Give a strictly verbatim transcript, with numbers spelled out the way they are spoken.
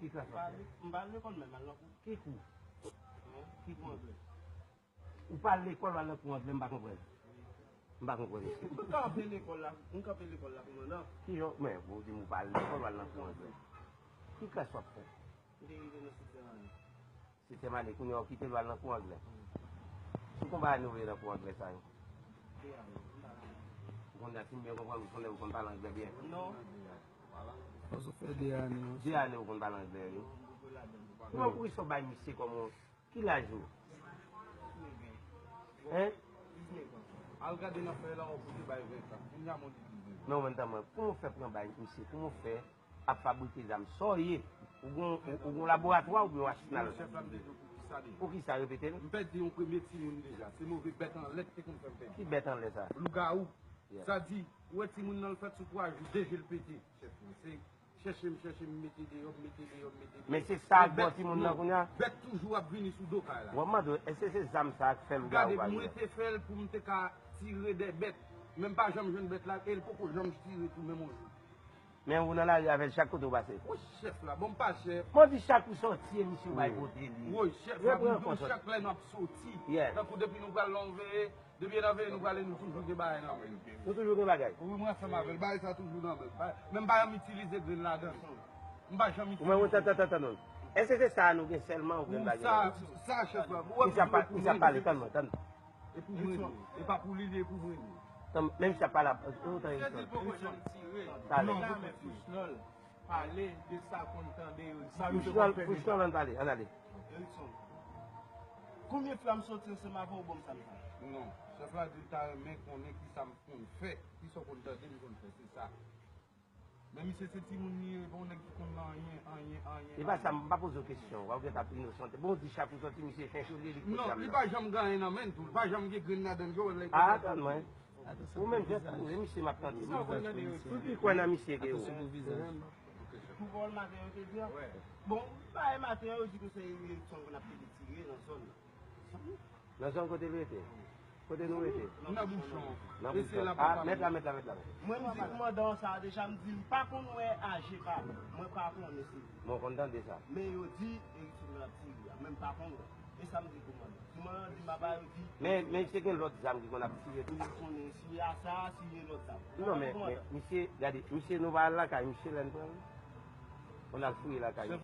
Ki klas w ap fè? M pa al lekòl menm, al nan kou. Ki kou? Ki kou? Kou anglè. Ou pa al lekòl, w al nan kou anglè, m pa konprann. M pa konprann, mesye. M kanpe lekòl la, m kanpe lekòl la pou mwen, non. Ki jan, men, ou di m ou pa al lekòl, w al nan kou anglè. Ki klas w ap fè? M te rive nan sizyèm ane. Sizyèm ane, kounye a w kite l, w al nan kou anglè. Sou konbyen ane w ye nan kou anglè sa yo? De ane, m pa konn. Ou konn, si m byen konprann, ou konn, ou konn pale anglè byen? Non. Paske w fè de ane, wi. De ane ou konn pale anglè, wi. Kouman, poukisa w bay misye kòm yon, ki laj ou? Hein? Al gade nan fèy la, w ap kote bay ven tan. Kounya, mwen di diznèf. Non, mwen tanmen, kouman w fè pran bay misye? Kouman w fè ap fabrike zam? Sa w ye? Ou gon, ou, ou gon laboratwa oubyen w achital? Chèf la, m te di w poukisa deja. Poukisa? Repete l. M pèdi yon premye timoun deja. Se move bèt anlè ki te konn fè m pèdi. Ki bèt anlè sa? Lougawou. Yeah. Sa di, ou wè timoun nan, l fèt sou twa jou, de je l pete. Chèf mwen, se chèche m, chèche m, mete deyò, mete deyò, mete deyò. Men se sa k ba w timoun nan kounye a? Bèt toujou ap vini sou do kay la. W ap mande w, èske se zam sa a k fè lougawou pa vini? Gade, mwen te fè l pou m te ka tire de bèt. Men m pa janm jwenn bèt la, e l poko janm tire tou menm yon jou. Men ou nan lari avè l chak kote w pase. Wi, chèf la, bon, m pa chèf. Mwen di chak ou sòti, e misye bay kote li. Wi, chèf la, m di w, chak lè n ap sòti. Yeah. Tankou depi nou pral nan yon veye, depi nan veye nou prale, nou toujou gen bagay nan men nou. Nou toujou gen bagay? Wi, mwen ansanm avè l. Bagay sa toujou nan men m. Ba-, men m pa janm itilize grenn ladan l. M pa janm itilize. Ou menm, ou tann, tann, tann, tann. Èske se sa a nou gen sèlman ou gen bagay? Sa, sa, chèf la. Misye ap pa-, misye ap pale, tann mwen, tann. E pou mwen li ye. E pa pou li li ye, e pou mwen li ye. Tann, men misye ap pale ap, ou tann Erickson. Talè. Pale de sa konn tande yo di. Fouch nòl, fouch nòl, ann pale, ann ale. Erickson. Konbyen fwa m soti ansanm avè w, ou ban m sa m sa? Non. Chèf la di l ta renmen konnen kisa m konn fè, kisa w konn tande m konn fè, se sa. Men misye se timoun li ye, li pa yon nèg ki konn anyen, anyen, anyen. E pa sa, m pa poze w kesyon, w ap gen t ap inosante. Bon, di chak ou sòti, misye chen chou li, li kote zam nan. Non, li pa janm gen anyen nan men l tou, li pa janm gen grenn ladan l, yo wè l. Ah, tann mwen. Ou menm, jès pou misye m ap tande. Ou pi kwè nan misye ke ou. Pou vòl maten yo te di a. Bon, pa e maten yo di ke se Erickson konn ap tire nan zòn nan. Nan zòn kote l rete? Kote nou rete? Nan Bouchon. Nan Bouchon. Ah, mèt la, mèt la, mèt la. Mwen, m di kòmandan sa a deja, m di m pa konn wè aje pa mwen, mwen pa konnen se. Mwen konn tande sa. Men yo di Erickson ap tire a, men m pa konn wè. E sa m di kòmandan. Si mwen di m ap ba yo di. Men, men se gen lòt zam ki konn ap tire tou. Yo konnen si a sa, si gen lòt zam. Non, men, men, misye, gade, misye nou va al lakay, misye lè n pran l. Konn al fouye lakay.